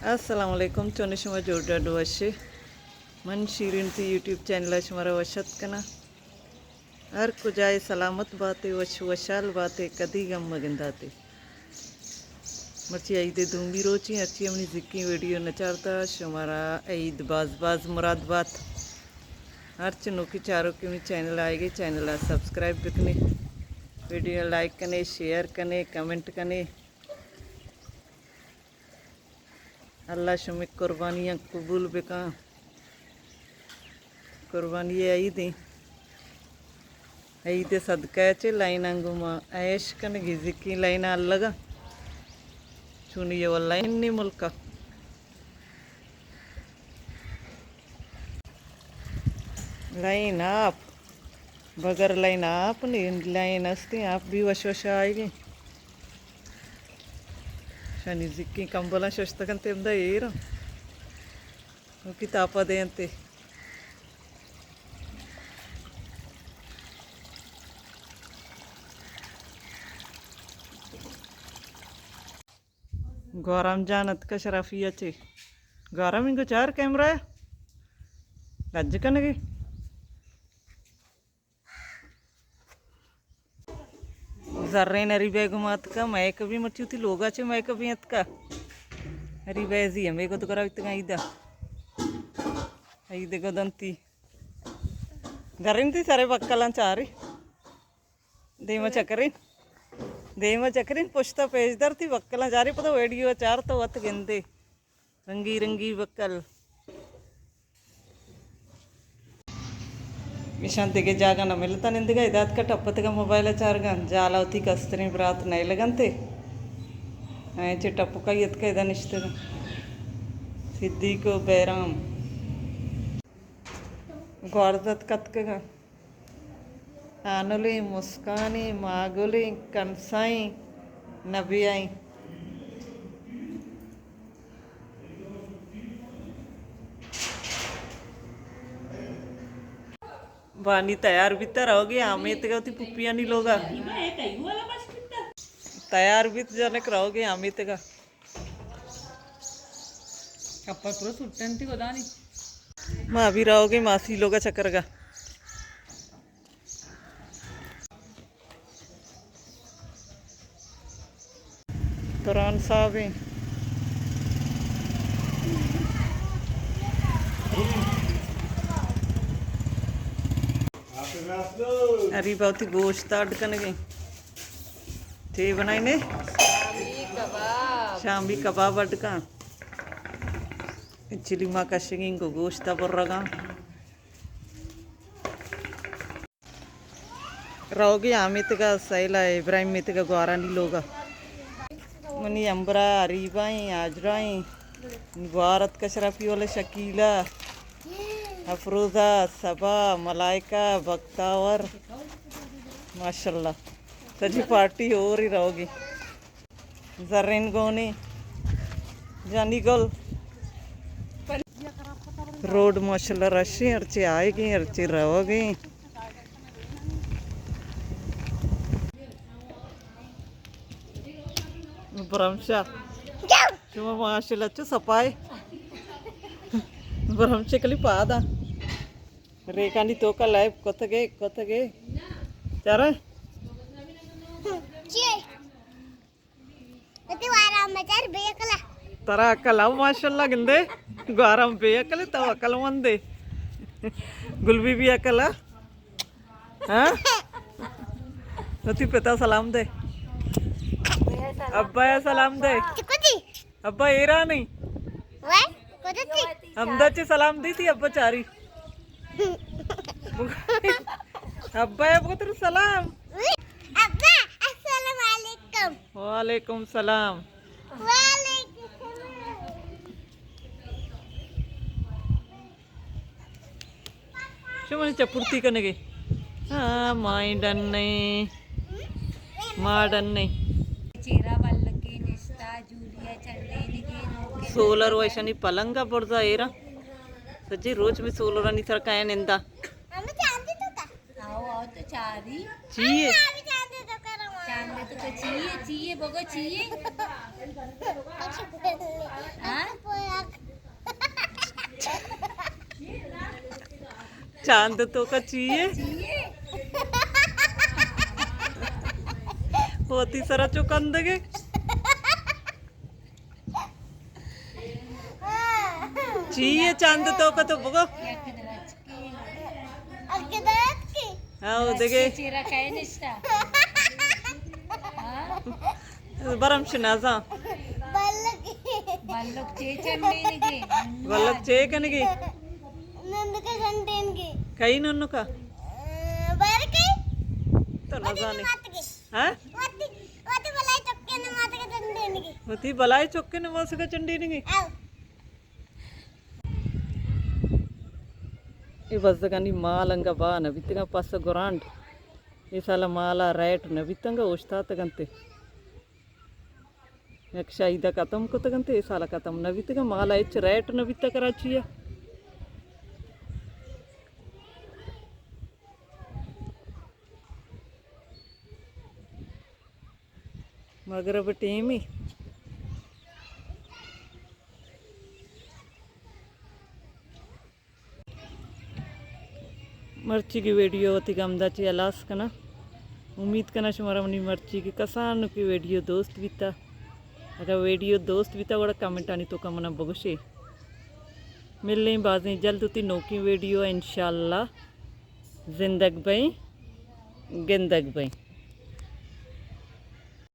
السلام علیکم، چون شما؟ جوڑ ڈاڈ وشے؟ من شیرین تی یوٹیوب چینل ءَ شمارا وش اتک کناں۔ ہر کجائے سلامت باتے، وش وشحال باتے، کدی غم مگنداتے۔ مرچی عید دومی روچی، ہرچی ہمنی زکیں ویڈیو نچارتا، شمارا عید باز باز مراد بات۔ ہرچ نوکی چاروکی منی چینل آئیگے، چینل ءَ سبسکرائب بکنے، ویڈیو لائک کنے، شیئر کنے، کمنٹ کنے۔ اللہ شمے قربانیاں قبول بکاں۔ قربانی عید ایں۔ عید صدقہ چے لائناں گوں ما عیش کنگی، زکی لائناں الگا۔ چونی یہ واللہ انی ملکا۔ لائن آپ، بغیر لائن آپ نہیں، لائن ہستی، آپ بھی وش وش آئیگی۔ شانی زکی کمبلاں ششتگن تے ہمدا ایر۔ وہ کتابا دینتے۔ گوھرام جان اتکا شرافی ءَ چے۔ گوھرام انگو چار کیمرہ ءَ لج کنگے۔ زرین ہری بیگ ما اتکا، مئے کبھی مرچی وتی لوگا چے مئے کبھی اتکا۔ ہری بیزی ہمیں گد کرا اتکا عیدا۔ عید گدنتی۔ زرین تی سرے بکلاں چاری۔ دیما چکرین، دیما چکرین، پشتا پیش در تی بکلاں چاری، پدا ویڈیو چار تو وت گندے۔ رنگی رنگی بکل۔ ایشاں دگہ جاگہ نہ ملتا نندگا، ادا اتکا ٹپ اتکا موبائل چارگا، جالا وتی کستریں برات نئیلگنتے۔ ایں چہ ٹپکا اتکا ادا نشتگا۔ صدیق و بیرام۔ گوارزت کتکگاں۔ آنلیں، مسکانیں، ماگلیں، کنسائیں، نبیائیں۔ بانی تیار بیتا، روگی آمیتگا وتی پپیانی لوگا۔ تیار بیت جنک، روگی آمیتگا۔ کپر پورا سٹنتی گدانی۔ ما ابھی روگی ماسی لوگا چکرگا۔ قرآن صاحب ہیں۔ اری بہتی گوشت اڈ کنگے۔ چے بنائینے؟ شامی کباب۔ شامی کباب اڈ کن۔ چلی ما کشگیں گو گوشت برگا۔ روگی آمیتگا سیلا ابراہیم میتگا گوارانی لوگا۔ منی امبرا، اریبائیں، آجرائیں، گوارت کشرافی والے شکیلا، افروزہ، صبا، ملائکہ، بختاور، ماشاءاللہ۔ سجی پارٹی ہو رہی روگی۔ زرین گونی، جانی گل۔ روڈ ماشاءاللہ رشیں، ہرچی آئیگیں، ہرچی روگیں۔ برمشا۔ شما ماشاءاللہ چو صفائی۔ برمشا کلی پادا۔ ریکانی توکا لائب کتگے، کتگے۔ چارا؟ چیے؟ وتی وارا مچار بے عقلا۔ ترا عقل او ماشاءاللہ گندے۔ گوارم بے عقل، تو عقل مندے۔ گل بی بی عقل آ۔ ہاں؟ وتی پتا سلام دے۔ ابا سلام دے۔ چکو جی۔ ابا ایرانی۔ وے، کدتی؟ ہمدا چے سلام دیتی، ابا چاری۔ ابا ءَ بگو ترا سلام۔ ابا، السلام علیکم۔ وعلیکم سلام۔ وعلیکم سلام۔ شما چپرتی کنگے؟ ہاں، مائیں ڈن نہیں۔ ما ڈن نہیں۔ چیرا بلکے نشتا، جولیا چنڈے نگے نوکے۔ سولر ویشانی پلنگا برزا ایرا۔ سجی روچ میں سولرانی سر کائے نندا۔ ہمیں چاندی تو کا؟ آؤ، آؤ تو چاری۔ چیے؟ ہمیں چاندی تو کرو۔ چاندی تو کا چیے، چیے، بگو چیے۔ ہاں؟ چاند توکا چی ئے؟ وتی سرا چو کندگے؟ چی ئے چاند توکا، تو بگو۔ ہاں، او دگے۔ چیرا کئے نشتا؟ ہاں؟ برم شنازاں۔ بلک۔ بلک چے چنڈینگے؟ بلک چے کنگے؟ نندکا چنڈینگے۔ کئی ننکا؟ بار کئی؟ تو نزانے۔ ہاں؟ وتی، وتی بلائی چکے نمازگا چنڈینگے۔ وتی بلائی چکے نمازگا چنڈینگے؟ او۔ اے بزگانی مال انگا با نہ بیتگاں، پس گرانڈ۔ اے سال مالا ریٹ نہ بیتنگا، اوشتاتگنتے۔ یک شاہیدا ختم کتگنتے، اے سال ختم نہ بیتگاں، مالا ہچ ریٹ نہ بیتا کراچی ءَ۔ مغرب ٹیمی۔ مرچیگی ویڈیو وتی گمدا چی ہلاس کناں۔ امید کناں شمارا منی مرچیگی کسانکی ویڈیو دوست بیتا۔ اگر ویڈیو دوست بیتا، گڑا کمنٹانی توکا منا بگوشے۔ ملیں بازیں جلد وتی نوکیں ویڈیو، انشاءاللہ۔ زندگ بئیں، گندگ بئیں۔